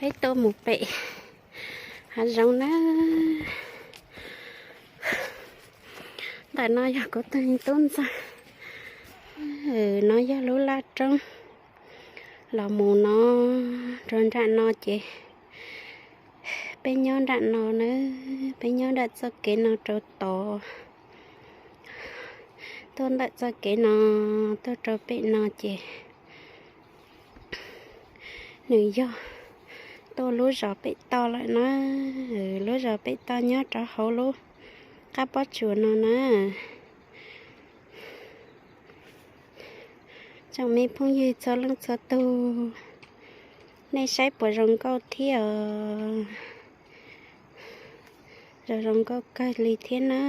Peb tuaj mus pem hav zoov na. Ntawm no yog kuv tus tub ntxawg, no yog lub laj roob los mus no rau nram no ces peb nyob nram no na, peb nyob nram txoj kev no rau tod, tuaj ntawm txoj kev no tuaj rau pem no ces nws yog tuaj lub zos pem toj lawm na. Lub zos pem toj nyob rau hauv lub qab pob tsuas no na. Tsoom me phooj ywg txhua leej txhua tus, nej saib puas zoo nkauj thiab os? Zoo zoo nkauj kawg li thiab na.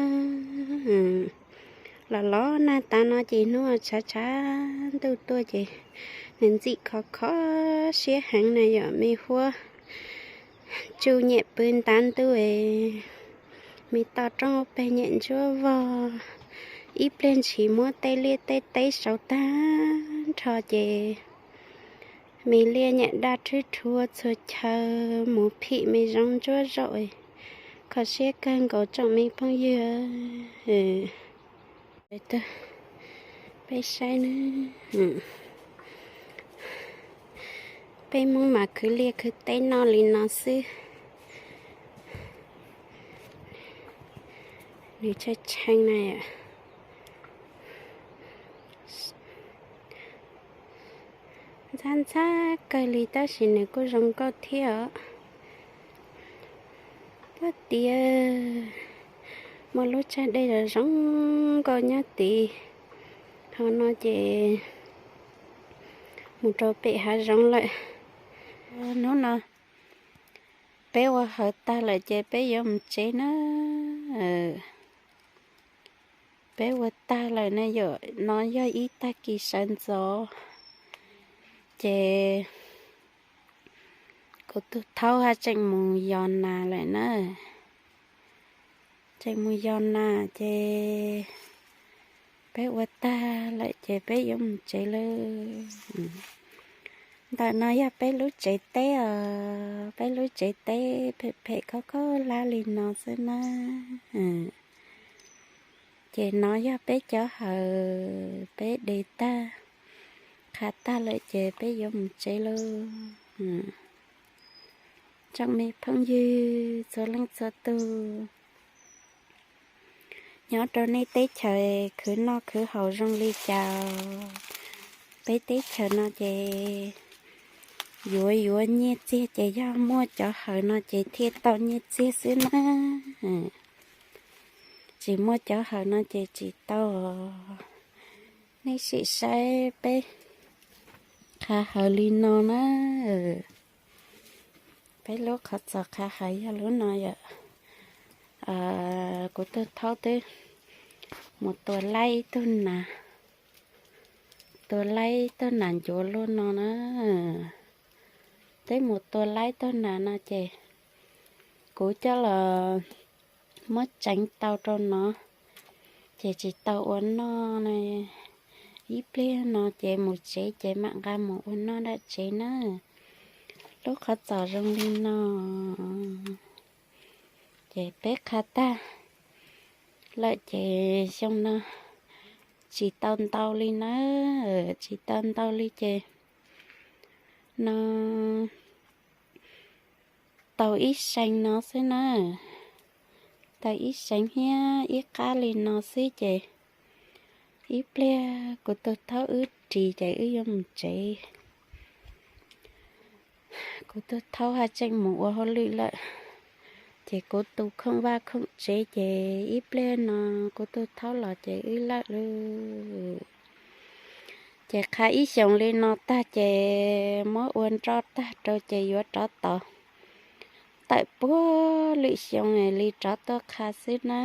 Los los nag tav no ces hnub tshav tshav ntuj tuaj ces nws ntxim khov kho siab heev na yom, me huab tsuj nyem pw ntav ntuj, me toj roob peg nyem ntsuab vog, ib pliag ntshis muab tej liaj tej teb sauv tag nrho ces me liaj nyem daj rhwb rhuav txhua chaw, mus phim me zoov ntsuab zaum, kho siab kawg nkaus tsoom me phooj ywg. Peb saib na, peb Hmoob mas khwv liaj khwv teb noj li no xwb. Nws tshee tshee na, ntxhab ntxhab kawg li tab sis nws kuj zoo nkauj thiab os. Puag tias muaj lub tsag dej zoo zoo nkauj nyob tid. Ho no ces mus rau pem hav zoov lawm. Hnub no peb ua hawv tag lawm ces peb yuav mus tsev na. Peb ua tag lawm na yom, no yog ib tag kis sawv ntxov ces kuv tus thaub haj tseem mus yos nas lawm na. Tseem mus yos nas ces peb ua tag lawm ces peb yuav mus tsev lawm. Ntawm no yog peb lub tsev teb os, peb lub tsev teb phem phem khaub khaub hlab li no xwb na. Ces no yog peb cov hawv peb de tag, qhav tag lawm ces peb yuav mus tsev lauj. Tsoom me phooj ywg txhua leej txhua tus, nyob rau nej teb chaws khwv noj khwv haus zoo li cas? Peb teb chaws no ces yuav yuav nyiaj txiag ces yog muaj cov hawv no ces thiaj tau nyiaj txiag xwb na. Tsis muaj cov hawv no ces tsis tau. Nej sim saib peb qhav hawv li no na. Peb lub qhov txos qhav hawv yog lub no yom. Kuv tus thaub twb mus tua laib ib tug nas, tua laib ib tug nas ncuav luaj no na. Twb mus tua laib ib tug nas no ces kuv coj los muab tseev tau rau no, ces tsis tau ua noj na. Ib pliag no ces mus tsev ces mam nqa mus ua noj nram tsev na. Lub qhov txos zoo li no. Ces peb qhav tag lawm ces xyoo no tsis tau ntau li na, tsis tau ntau li ces no tau ib seev no xwb na, tau ib seev thiab ib qab li no xwb ces ib pliag kuv tus thaub wb ris ces wb yuav mus tsev. Kuv tus thaub haj tseem mus ua hauj lwm lawm, ces kuv tu khoom vaj khoom tsev ces ib pliag no kuv tus thaub los ces wb lawm lauj. Ces qhav ib xyoos li no tag ces muab ua nroj tag rau ces yuav rov tod tawm puag lwm xyoo li rov tuaj qhav xwb na.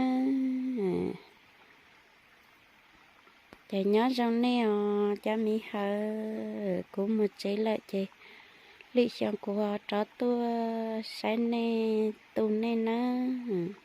Ces nyob zoo nej os cov me hawm, kuv mus tsev lawm ces lwm xyoo kuv ho rov tuaj saib nej tu nej nawb.